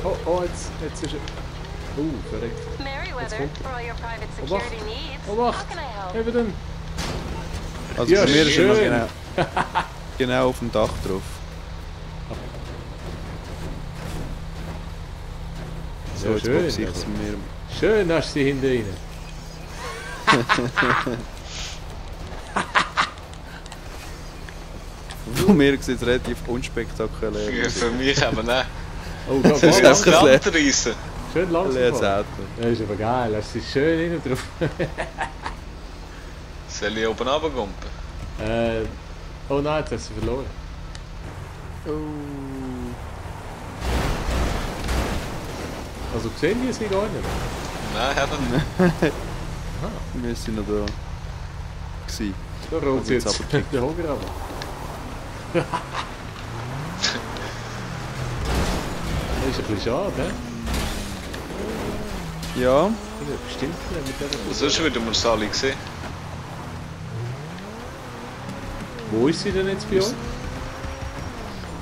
Oh, oh, jetzt ist er... verreckt. Oh, Wacht! Eben dann! Also Ja, bei mir ist er schön. noch genau auf dem Dach drauf. So, Ja, jetzt schön, boxe ich aber- es mir. Schön hast du sie hinten rein. Von mir sieht es relativ unspektakulär Ja, aus. für mich aber nicht. Oh, da Das ist war Das einfach Land reissen. schön langsam. Leer fahren. selten. Das ist aber geil, hast du sie schön rein drauf. Soll ich oben runtergumpen? Oh nein, jetzt hast du sie verloren. Also sehen die sie gar nicht mehr? Nein, hat er nicht. Wir sind noch da. Gewesen. Da rollt sie Jetzt jetzt aber den Hoger runter. Das ist ein bisschen schade, hä? Ja, Ja, bestimmt nicht mit der Sonst würden wir es alle sehen. Wo ist sie denn jetzt bei euch?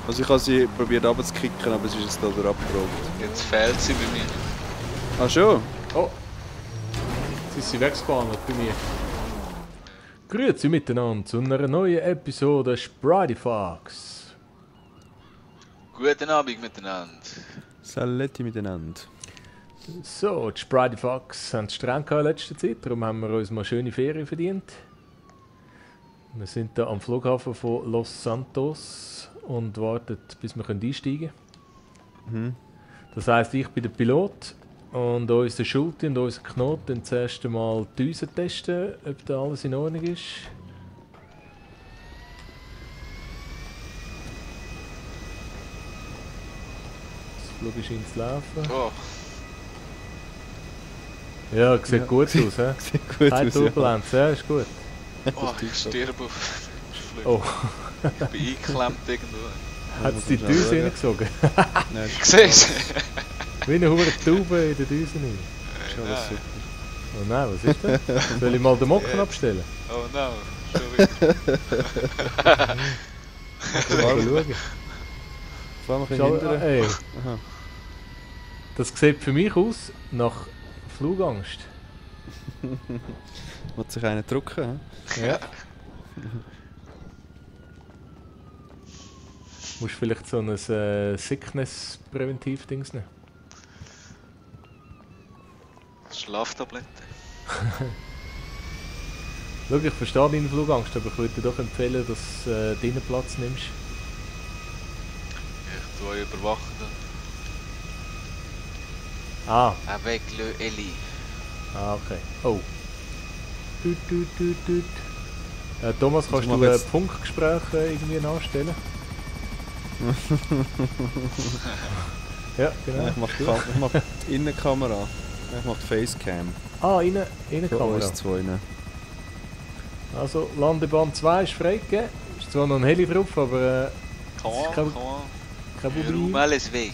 also ich habe sie probiert runterzukicken, aber sie ist jetzt da abgerollt. Jetzt fehlt sie bei mir. Ah schon? Oh! Jetzt ist sie weggespannt bei mir. Grüezi miteinander zu einer neuen Episode Sprite Fox. Guten Abend miteinander. Saletti miteinander. So, die Sprite Fox haben es streng gehabt in letzter Zeit, darum haben wir uns mal schöne Ferien verdient. Wir sind hier am Flughafen von Los Santos und warten, bis wir einsteigen können. Das heisst, ich bin der Pilot und unser Schulte und unser Knoten zuerst einmal die Düsen testen, ob da alles in Ordnung ist. Das Flug scheint zu laufen. Oh, Ja, sieht Ja. gut aus, hä? Sieht gut Keine aus, ja. Turbulenz, ja, ist gut. oh ich sterbe auf dem Flug. Oh, Ich bin eingeklemmt irgendwo. hat es die Düse reingesogen? Nein, ist Siehst Wie eine hure Taube in der Düse rein. schon alles super. Oh nein, was ist das? Soll ich mal den Mocken abstellen? Oh no, sorry. Mal schauen. Vor allem ein bisschen Schau, hindern. ey, Aha. das sieht für mich aus nach Flugangst. Muss sich einer drücken, hä? Ja. Musst vielleicht so ein Sickness-Präventiv-Dings nehmen. Schlaftablette. Schau, ich verstehe deine Flugangst, aber ich würde dir doch empfehlen, dass du deinen Platz nimmst. Ich tue euch überwachen. Ah, Avec le Eli. okay. Oh. Tut, tut, tut, tut. Thomas, kannst Also du mach ein jetzt- Funkgespräch irgendwie nachstellen? Ja, genau. Ich mach die Innenkamera. Ich mach die Facecam. Ah, innen Für Kamera. uns zwei. Also, Landebahn 2 ist freigegeben. Ist zwar noch ein Heli drauf, aber Komm, kein- komm. kein Wir Problem. räumen alles weg.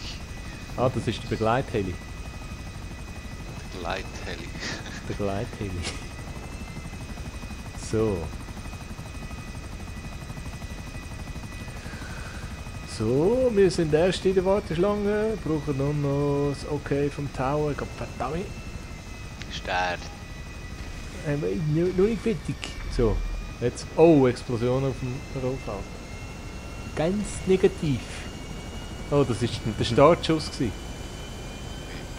Ah, das ist der Begleitheli. Gleitheli. Begleitheli. So. So, wir sind erst in der Warteschlange. Brauchen nur noch das Okay vom Tower. Gott verdammt. Stern. Noch nicht fertig. So, jetzt. Oh, Explosion auf dem Rollfeld. Ganz negativ. Oh, das war der Startschuss gewesen.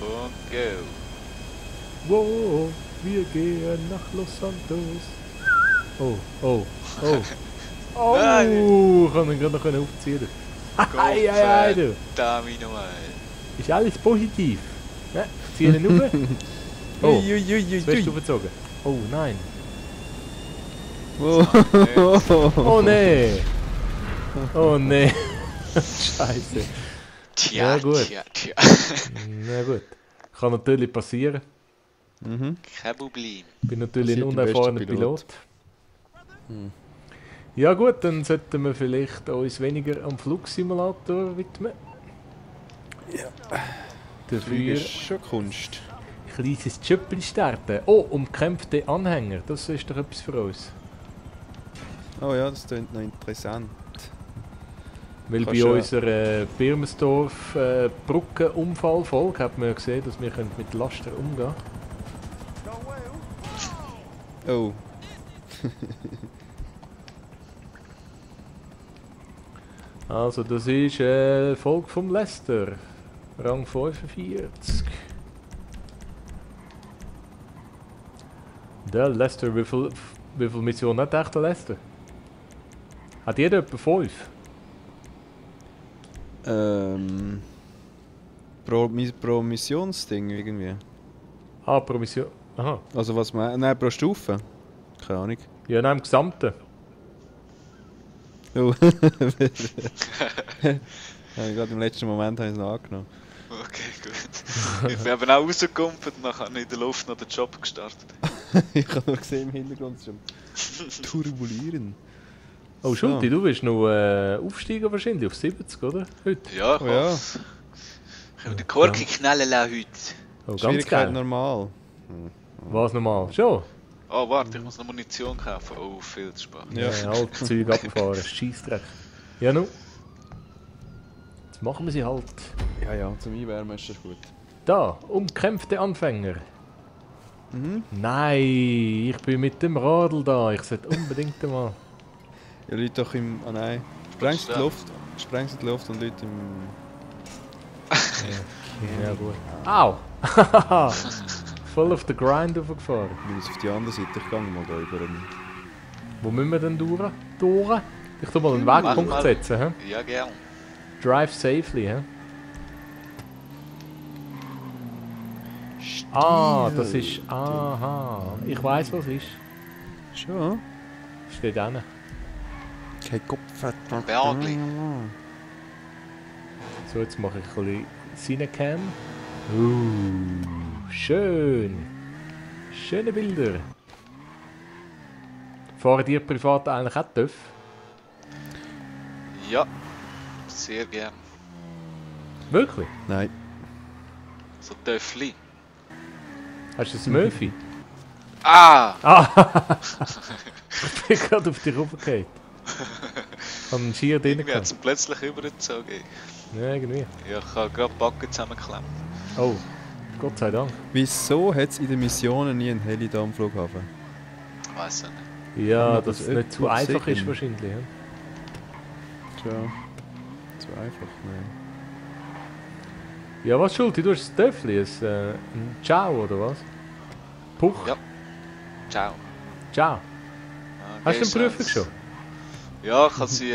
Und go. Wow, wir gehen nach Los Santos. Oh, oh, oh. Oh, Nein. ich kann ihn gerade noch aufziehen. Ei, ei, ei, du. Verdammt nochmal. Ist alles positiv. Ne? Ich ziehe ihn rauf. Oh, jetzt wirst du verzogen. Oh nein. Oh nee. Oh nee. Scheiße. Tja, Ja, gut. tja. Na gut. Kann natürlich passieren. Kein Problem. Ich bin natürlich ein Passiert dem besten unerfahrener Pilot. Hm. Ja gut, dann sollten wir vielleicht uns weniger am Flugsimulator widmen. Ja. Dafür Flüge ein ist schon Kunst. kleines Schöppchen starten. Oh, umkämpfte Anhänger. Das ist doch etwas für uns. Oh ja, das klingt noch interessant. Weil Kannst bei ja- unserer Birmensdorf Brückenunfallfolge hat man ja gesehen, dass wir mit Laster umgehen können. Oh. Also das ist Folge vom Lester. Rang 45. Der Lester, wie viel Missionen hat echt der Lester? Hat jeder etwa 5? Pro Missionsding irgendwie. Ah, pro Mission. Aha. Also was man... Nein, pro Stufe. Keine Ahnung. Ja, nein, im Gesamten. Oh. Ja, gerade im letzten Moment habe ich es noch angenommen. Okay, gut. Ich bin eben auch rausgekumpelt und dann habe ich in der Luft noch den Job gestartet. Ich habe nur gesehen im Hintergrund schon turbulieren. Oh, So. Schulti, du bist noch aufsteigen wahrscheinlich auf 70, oder? Heute? Ja, ich Oh ja. hoffe. Ich habe den Korki knallen lassen heute. Oh, ganz Schwierigkeit geil. normal. Was normal? Schon? Oh, warte, ich muss noch Munition kaufen. Oh, viel zu spät. Ja. Altes Zeug abgefahren, Scheissdreck. Ja, nu. Jetzt machen wir sie halt. Ja, ja, zum Einwärmen ist das gut. Da, umkämpfte Anfänger. Mhm. Nein, ich bin mit dem Radl da. Ich sollte unbedingt einmal. Ja, Leute doch im... Ah nein. Sprengst du die Luft. Sprengst du die Luft und Leute im... Ja, gut. Au! Voll auf den Grind aufgefahren. Wir müssen auf die andere Seite. Ich gehe mal da über den... Wo müssen wir denn durch? Ich tu mal einen Mach Wegpunkt mal. setzen. He? Ja, gern. Drive safely. He? Ah, das ist... Aha. Ich weiß was ist. Schon? Steht da. Kein Kopf. Bergli. So, jetzt mache ich ein bisschen Cinecam. Schön. Schöne Bilder. Fahren dir privat eigentlich auch TÜV? Ja, sehr gern. Wirklich? Nein. So Töffli. Hast du ein Möfi? Ah! Ah! Ich bin gerade auf dich raufgefallen. Habe einen Skier drin Irgendwie hat gehabt. es ihn plötzlich übergezogen. Ja, irgendwie. Ja, ich habe gerade die Backen zusammengeklemmt. Oh, Gott sei Dank. Wieso hat es in den Missionen nie einen Heli da am Flughafen? Ich weiß es nicht. Ja, Aber dass das es nicht zu jemand einfach ist sehen. wahrscheinlich. Ja. Tja. Zu einfach, nein. Ja, was Schulti? Du hast ein Töffli, ein Ciao oder was? Puch? Ja. Ciao. Ciao. Ah, Hast du gestern eine Prüfung hat's- schon? Ja, ich habe sie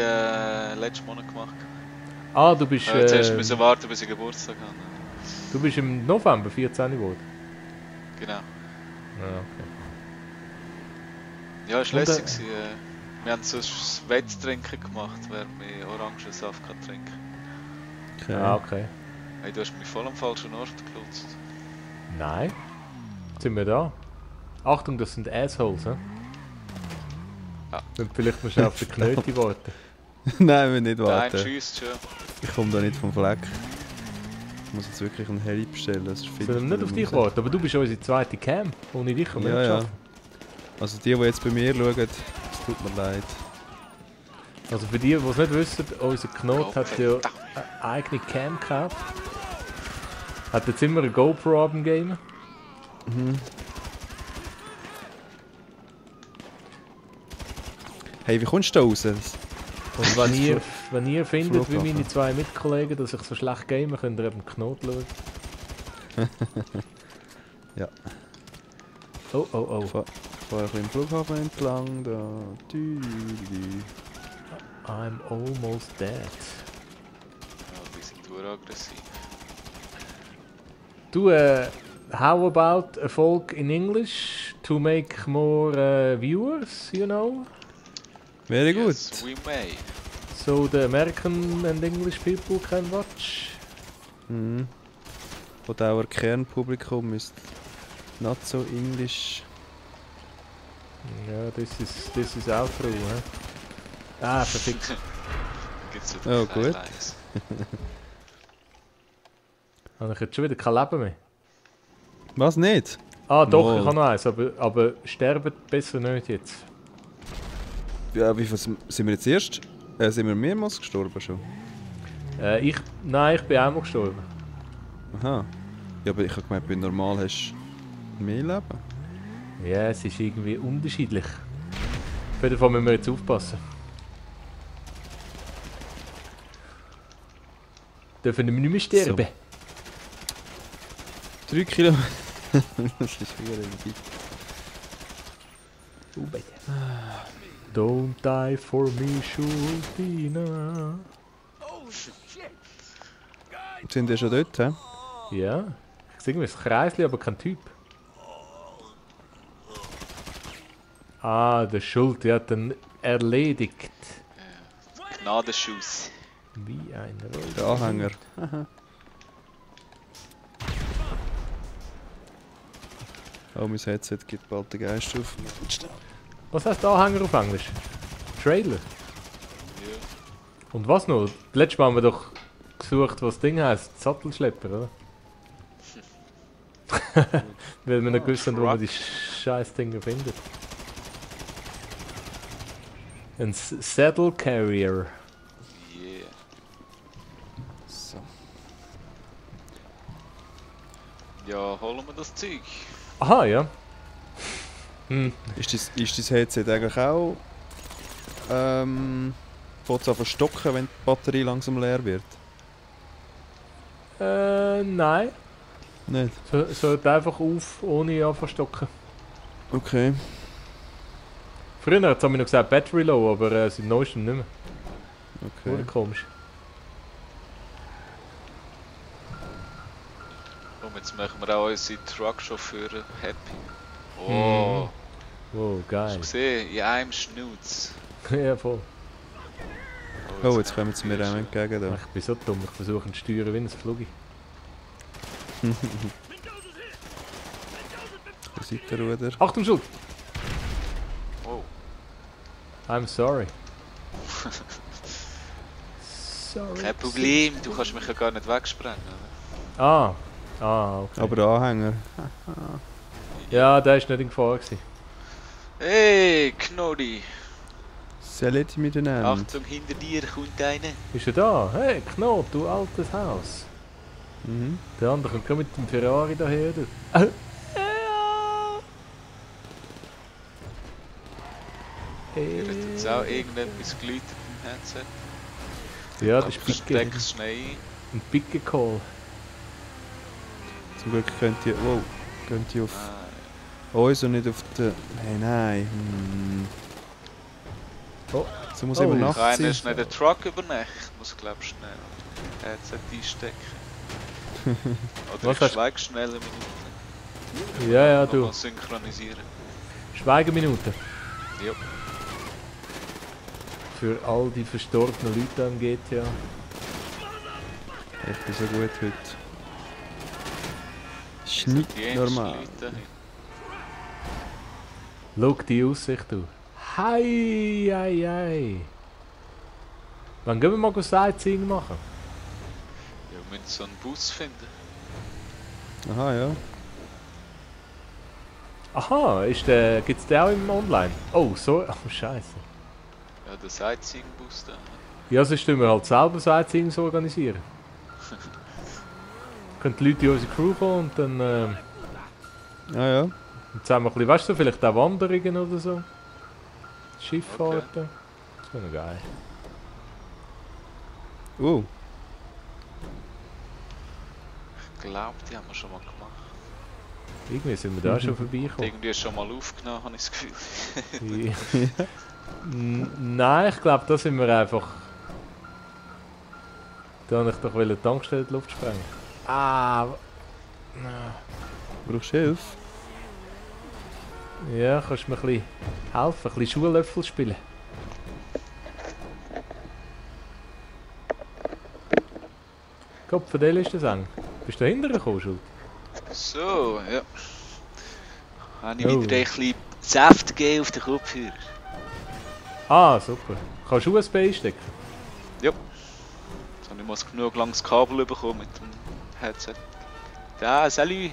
letzten Monat gemacht. Ah, du bist, Zuerst müssen warten, bis ich Geburtstag habe. du bist im November 14 geworden. Genau. Ja, okay. Ja, es Und, war lässig. Wir haben so ein Wetttrinken gemacht, während wir Orangensaft trinken kann. Okay. Ah, okay. Hey, du hast mich voll am falschen Ort gelutzt. Nein. Jetzt sind wir da. Achtung, das sind Assholes, hä? Ja. Dann vielleicht musst du auf den Knöti warten. Nein, wir nicht Der eine warten. schiesst schon. Ich komme da nicht vom Fleck. Ich muss jetzt wirklich einen Heli bestellen. Das ist viel Sollen wir nicht auf dich warten? Aber du bist unsere zweite Cam. Ohne dich können wir Ja, nicht ja. schaffen. Also die jetzt bei mir schauen, es tut mir leid. Also für die, die es nicht wissen, unser Knot hat ja eine eigene Cam gekauft. Hat jetzt immer eine GoPro am Game. Hey, wie kommst du da raus? Und wenn ihr findet, wie Flughafen. meine zwei Mitkollegen, dass ich so schlecht game, könnt ihr eben Knot schauen. Ja. Oh, oh, oh. Ich fahre ein bisschen im Flughafen entlang. Da. I'm almost dead. Ja, die sind aggressiv. Du, how about a folk in English to make more viewers, you know? Very good. Yes, we may. So the American and English people can watch. Mhm. Und auch ein Kernpublikum ist not so English. Ja, this is auch true, hä? Ah, perfekt. Gibt's Oh, gut. Highlights. Habe ich jetzt schon wieder kein Leben mehr? Was nicht? Ah, doch, Mal. ich habe noch eins, aber sterben besser nicht jetzt. Ja, wie viel sind wir jetzt erst? Sind wir mehrmals gestorben schon? Nein, ich bin einmal gestorben. Aha. Ja, aber ich habe gemeint, bei normal hast du mehr Leben. Ja, es ist irgendwie unterschiedlich. Auf jeden Fall müssen wir jetzt aufpassen. Dürfen wir nicht mehr sterben? So. 3 Kilometer. Das ist wieder weit. Oh, baby. Don't die for me, Schultina. Sind wir schon dort, hä? Ja, ich sehe irgendwie ein Kreisli, aber kein Typ. Ah, der Schuld, der hat ihn erledigt. Gnadenschuss. Wie ein Der Roll. Anhänger. Oh, mein Headset gibt bald den Geist auf. Was heißt Anhänger auf Englisch? Trailer. Ja. Und was noch? Letztes Mal haben wir doch gesucht, was das Ding heisst. Sattelschlepper, oder? Weil wir nicht gewusst haben, wo man die scheiß Dinger findet. Ein Saddle Carrier. Yeah. So. Ja, holen wir das Zeug. Aha, ja. Hm. Ist dein Headset eigentlich auch... fängt es an verstocken, wenn die Batterie langsam leer wird? Nein. Nicht? So hört einfach auf, ohne anzustocken. Okay. Früher hat es noch gesagt Battery Low, aber seit neuestem nicht mehr. Okay. Oder komisch. Und jetzt machen wir auch unsere Truckchauffeure happy. Oh, Wow, hast geil. du gesehen? In einem Schnutz. Ja, voll. Oh, jetzt kommen sie mir auch entgegen da. Ich bin so dumm, ich versuche zu steuern wie ein Flugi. Seitenruder. Achtung, Schuld! Oh. I'm sorry. Sorry. Kein Problem, du kannst mich ja gar nicht wegsprengen. Oder? Okay. Aber der Anhänger. Ja, der war nicht in Gefahr gewesen. Hey, Knodi! Salut miteinander. Achtung, hinter dir kommt einer. Ist er da? Hey, Knot, du altes Haus. Mhm. Der andere kommt gerade mit dem Ferrari daher. Du. Ihr habt jetzt auch irgendetwas geläutet im Headset. Ja, das ist Picke. Versteck's schnell ein. Ein Picke-Call. Zum Glück könnt ihr... Wow. Könnt ihr auf Ah, uns und nicht auf den... Hey, nein. Oh. So muss Oh. über ja. Nacht Kann sein. einer schnell den Truck übernehmen? Ich muss glaub schnell Headset einstecken. Oder Was ich hast- schweig schnell eine Minute. Ja, du. Nochmal synchronisieren. Schweigeminute. Ja. Für all die verstorbenen Leute am GTA. Ich bin so gut heute. Ist nicht Die normal. Leute. Schau die Aussicht, du. Hei, hei, hei. Wann gehen wir mal Sightseeing machen? Ja, wir müssen so einen Bus finden. Aha, ja. Aha, gibt's den auch im Online? Oh, so. Oh, scheiße. Ja, der Sightseeing-Bus da. Ja, sonst tun wir halt selber Sightseeing organisieren. Können die Leute in unsere Crew kommen und dann Ah ja. und zusammen ein bisschen, weißt du, vielleicht auch Wanderungen oder so. Schifffahrten. Das wäre noch geil. Ich glaube, die haben wir schon mal gemacht. Irgendwie sind wir da schon vorbeigekommen. Irgendwie schon mal aufgenommen, habe ich das Gefühl. Ja. Nein, ich glaube, da sind wir einfach. Da wollte ich doch die Tankstelle in die Luft sprengen. Ah. Brauchst du Hilfe? Ja, kannst du mir ein bisschen helfen? Ein bisschen Schuhlöffel spielen? Kopf, ist das eng. Bist du da hinterher gekommen, Schuld? So, ja. Habe ich Oh. wieder ein bisschen Saft gegeben auf den Kopfhörer. Ah, super. Kannst du USB einstecken? Ja. Jetzt habe ich mal genug langes Kabel bekommen mit dem Headset. Ja, salut!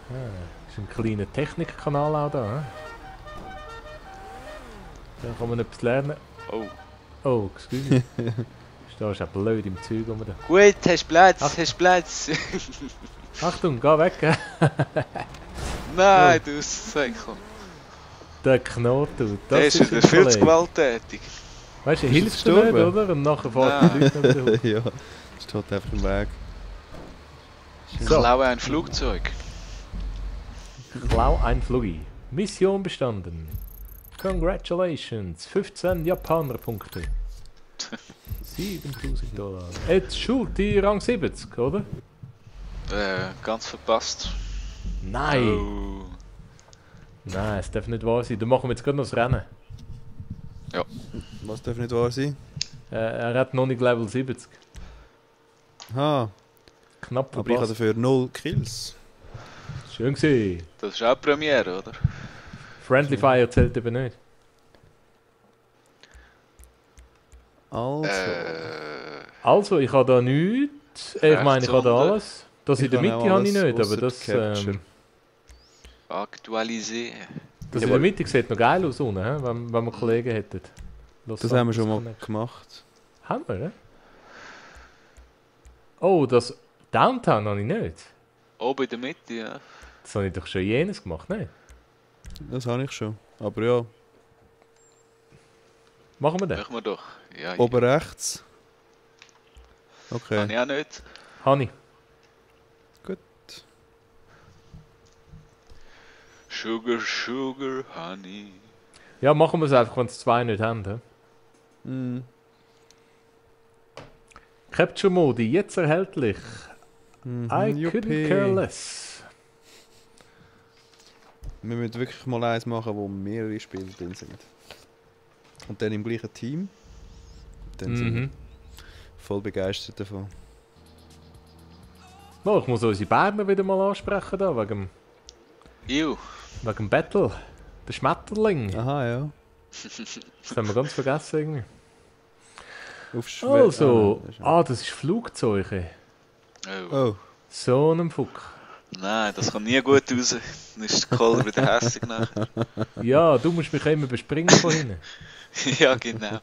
Ah, ist ein kleiner Technikkanal auch da. He? Da kann man etwas lernen. Oh, Oh, excuse me. Stehst ja blöd im Zeug rum da. Gut, hast Platz, Ach. hast Platz. Achtung, geh weg. Nein, du Säckel. Der Knoten. Der ist wieder viel zu gewalttätig. Weißt du, Ist er hilfst du nicht, gestorben? oder? Und nachher fährt die Leute nicht wieder hoch. Ja, steht einfach im Weg. So. Klaue ein Flugzeug. Klau ein Flugi. Mission bestanden. Congratulations. 15 Japaner-Punkte. 7000 Dollar. Jetzt Schulti Rang 70, oder? Ganz verpasst. Nein! Oh. Nein, es darf nicht wahr sein. Dann machen wir jetzt gerade noch das Rennen. Was darf nicht wahr sein? Er hat noch nicht Level 70. Aha, Knapp aber ich habe verpasst. dafür 0 Kills. Schön gesehen. Das ist auch Premiere, oder? Friendly Fire zählt eben nicht. Also, Also, ich habe da nichts. Ich meine, ich habe da Rechtsunten. alles. Das in Ich der habe Mitte auch habe ich alles, nicht, aber ausser das, Capture. Aktualisieren. das in der Mitte sieht noch geil aus unten, hä? Wenn wir Kollegen hätten. Los das haben wir schon Santos mal Connect. gemacht. Haben wir, hä? Oh, das Downtown habe ich nicht. Oben in der Mitte, ja. Das habe ich doch schon jenes gemacht, ne? Das habe ich schon. Aber ja, Machen wir den? Machen wir doch. Ja, oben rechts. Kann Okay, ich auch nicht. Hani. gut. Sugar, Sugar, Honey. Ja, machen wir es einfach, wenn es zwei nicht haben. Hä? Mhm. Capture Modi, jetzt erhältlich. Mhm, I juppie. couldn't care less. Wir müssen wirklich mal eins machen, wo mehrere Spieler drin sind. Und dann im gleichen Team. Dann sind wir Mhm. voll begeistert davon. Oh, ich muss unsere Berner wieder mal ansprechen, da, wegen dem Battle. Der Schmetterling. Aha, ja. Das haben wir ganz vergessen irgendwie. Auf Schwe Also, nein, das ist ja- das ist Flugzeuge. Oh. Oh, So ein Fuck. Nein, das kommt nie gut raus. Dann ist der Koller wieder hässlich nachher. Ja, du musst mich immer bespringen von hinten. Ja, genau.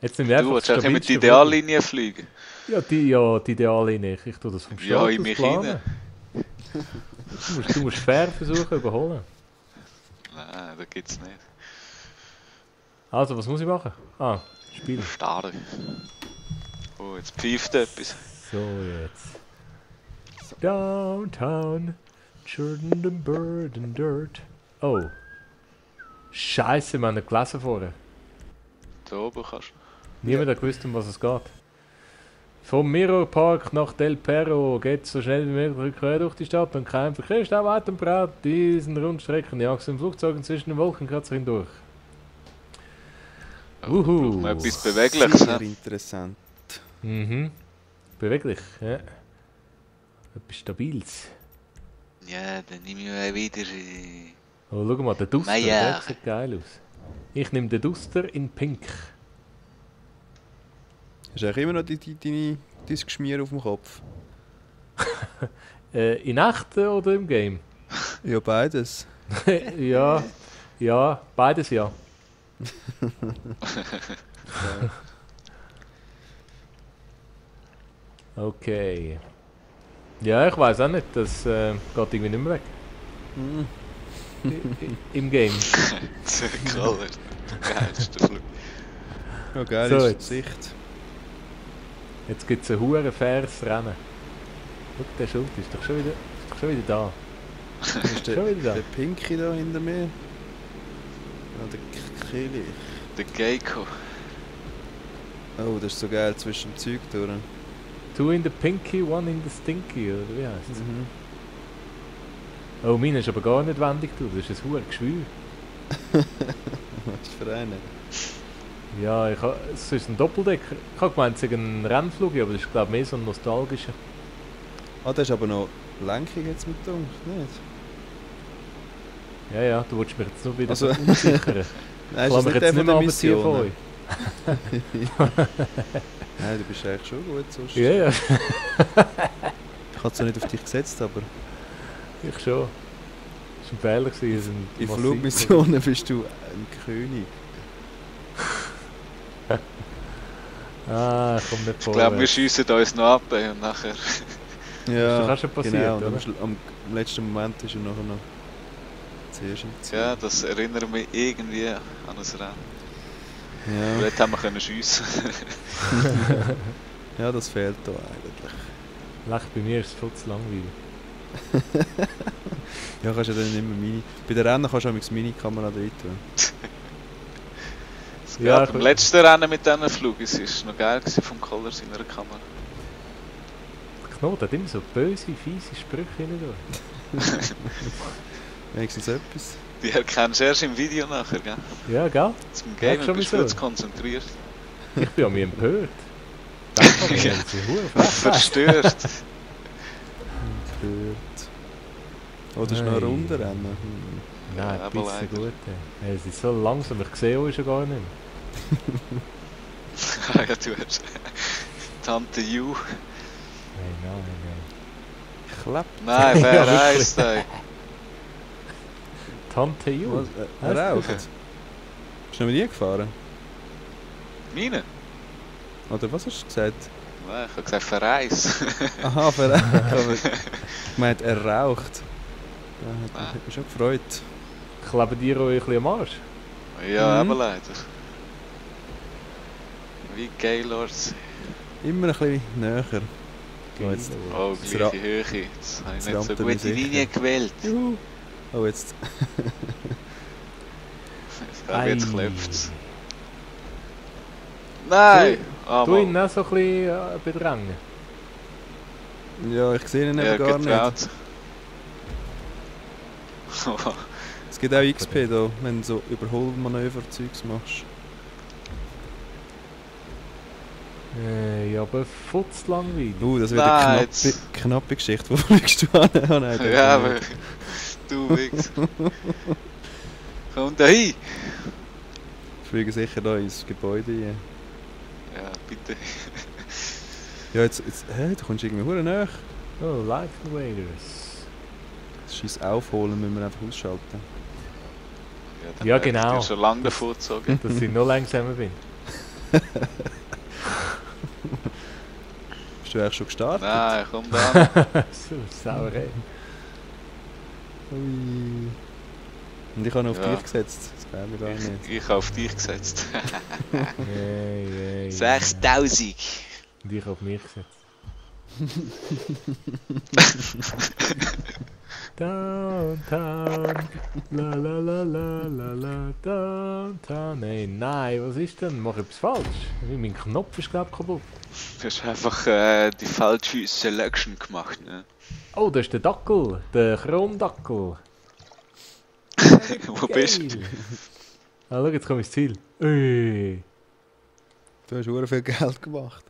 Jetzt sind wir Du einfach willst das auch immer die stabilste Ideallinie fliegen. Vogel. Die Ideallinie. Ich tue das vom Start Ja, aus in mich planen. rein. Du musst fair versuchen überholen. Nein, das gibt's nicht. Also, was muss ich machen? Ah, Spiel. Starre. Oh, jetzt pfeift etwas. So, jetzt. Downtown, Jordan the Bird and Dirt. Oh. Scheiße, wir haben nicht gelesen vorher. Da oben kannst du. Niemand hat gewusst, um was es geht. Vom Mirror Park nach Del Perro geht so schnell wie möglich quer durch die Stadt und kein Verkehrsstau weit und breit. Diesen Rundstrecken jagst du im Flugzeug zwischen den Wolkenkratzer hindurch. Uhu. Braucht man etwas Bewegliches. sehr hä? interessant. Mhm. Beweglich, ja. Etwas Stabiles. Ja, dann nehme ich mal wieder. Oh, schau mal, der Duster, Meier. der sieht geil aus. Ich nehme den Duster in Pink. Hast du eigentlich immer noch dein Geschmier auf dem Kopf? In echt oder im Game? Ja, beides. ja, beides ja. Okay. Ja, ich weiß auch nicht, das geht irgendwie nicht mehr weg. Mhm. Im Game. Der Koller. Der geilste Flug. Ja, geil So, ist die jetzt. Sicht. Jetzt gibt es ein hure faires Rennen. Schau, der Schuld ist doch schon wieder da. Ist Schon wieder da. der Pinky da hinter mir? Ja, der Kili. Der Geico. Oh, das ist so geil zwischen dem Zeug durch. Two in the pinky, one in the stinky, oder wie heißt es? Mhm. Oh, meine ist aber gar nicht wendig, du. Das ist ein hure Geschwür. Was ist für einen? Ja, es ist ein Doppeldecker. Ich habe gemeint, es ist ein Rennflug, aber das ist glaube ich mehr so ein nostalgischer. Ah, das ist aber noch Lenkung jetzt mit uns, nicht? Ja, du willst mich jetzt nur wieder Also- verunsichern. Nein, Ich ist lasse das mich nicht der jetzt von nicht der mehr abziehen von Mission? euch. Nein, du bist eigentlich schon gut sonst. Ja, ja, Ich hatte es nicht auf dich gesetzt, aber ich schon. Das war ein Fehler. gewesen, es sind in massiv- Flugmissionen bist du ein König. Ah, ich komme nicht Ich vor. glaube, wir schiessen uns noch ab und nachher... Ja, Das kann schon passieren, genau. Und oder? am letzten Moment ist er nachher noch zuerst im Ziel. Ja, das erinnert mich irgendwie an ein Rennen. Ja. Dort haben wir können schiessen. Ja, das fehlt da eigentlich. Lech, bei mir ist es viel zu langweilig. Ja, kannst du dann immer Mini... Bei den Rennen kannst du auch mit Mini-Kamera drin tun. Ja, Ja, beim letzten Rennen mit diesen Flug, es war noch geil gewesen vom Collar seiner Kamera. Knot hat immer so böse, fiese Sprüche rein. Wenigstens etwas. Die erkennst du erst im Video nachher, gell? Ja, gell? Zum Ja, Gamen schon bist du so. viel zu konzentriert. Ich bin an mich empört. Das kann Ja. man sie hure frech. Verstört. Gehört. Oh, das ist noch eine Nein. Runde rennen. Nein, Ja, ein aber bisschen leider. gut. Ey. Es ist so langsam, ich sehe euch schon gar nicht mehr. Ja, du hast Tante Ju. Nein. Klappt. Nein, Ja, wer wirklich. heisst der? Tante Ju. Er raucht. Heisst Bist du noch mit ihr gefahren? Meine? Oder was hast du gesagt? Nein, ich habe gesagt Verreis. Aha, verraucht. Ich meinte, er raucht. Ja, Ah. hat mich schon gefreut. Kleben die euch ein bisschen am Arsch? Ja, Mhm. aber leider. Wie Gaylords. Immer ein bisschen näher. So, jetzt. Oh, Das gleiche Höhe. Jetzt habe ich nicht so rammt er gut mir die sicher. Linie gewählt. Juhu. Oh, jetzt. Ich glaube, jetzt Ei. klopft's. Nein! Ah, Du ihn Mann. auch so ein bisschen bedrängen. Ja, ich sehe ihn Ja, eben gar nicht. getraut. Es gibt auch XP da, wenn du so Überholmanöver-Zeugs machst. Ja, aber futz langweilig. Das wird Nein, eine jetzt- knappe Geschichte. Wo fliegst du an? Oh, nein, dort Ja, nicht. aber du Wichs. Komm da hin! Ich fliege sicher da ins Gebäude rein. Ja, bitte. Ja, jetzt hä, du kommst irgendwie hure nach. Oh, Life Invaders. Das Scheiß Aufholen müssen wir einfach ausschalten. Dann Ja, hätte ich genau. dir schon lange davon gezogen. Dass ich noch langsamer bin. Bist du eigentlich schon gestartet? Nein, komm da. So, Sauerei. Ui. Und ich habe noch auf Ja. dich gesetzt. Das wäre mir gar nicht. Ich habe auf dich gesetzt. Yeah. 6000! Und ich auf mich gesetzt. Downtown, la la la la la la, Downtown. Nein, was ist denn? Mach ich etwas falsch? Mein Knopf ist glaube ich kaputt. Du hast einfach die falsche Selection gemacht. Ne? Oh, das ist der Dackel, der Chromdackel. Wo bist du? Geil. Ah, schau, jetzt komme ich ins Ziel. Ui. Du hast hure viel Geld gemacht.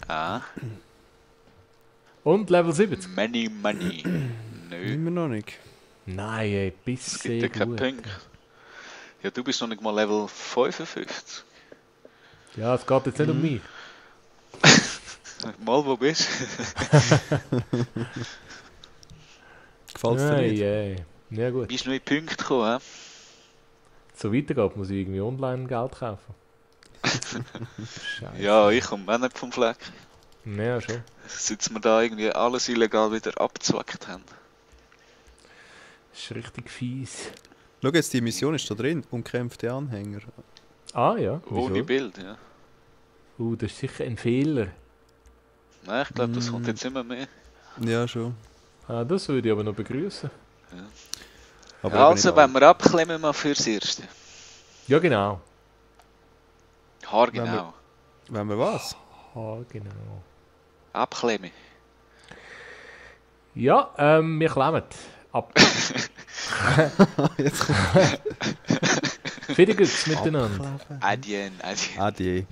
Ah, Und Level 70. money. Nö, Immer noch nicht. Nein, ey, es bis gibt ja sehr keinen gut. Punkt. Ja, du bist noch nicht mal Level 55. Ja, es geht jetzt nicht um mich. Mal, wo bist du? Gefällt es dir nicht? Ey. Ja gut. Bist du noch in Punkte gekommen? So weitergeht, muss ich irgendwie online Geld kaufen. Scheiße. Ja, ich komme auch nicht vom Fleck. Ja, schon. Seit wir da irgendwie alles illegal wieder abgezwackt haben. Das ist richtig fies. Schau jetzt, die Mission ist da drin. Umkämpfte Anhänger. Ah ja. Ohne Wieso? Bild, ja. Das ist sicher ein Fehler. Nein, ich glaube, das kommt jetzt immer mehr. Ja, schon. Ah, das würde ich aber noch begrüßen. Aber Ja, eben also, nicht wenn wir abklemmen, mal fürs Erste. Ja, genau. Haargenau. Wenn wir was? Ah, genau. Abklemmen. Ja, wir klemmen ab. Jetzt kommt Viel Glück miteinander. Adien. Adieu.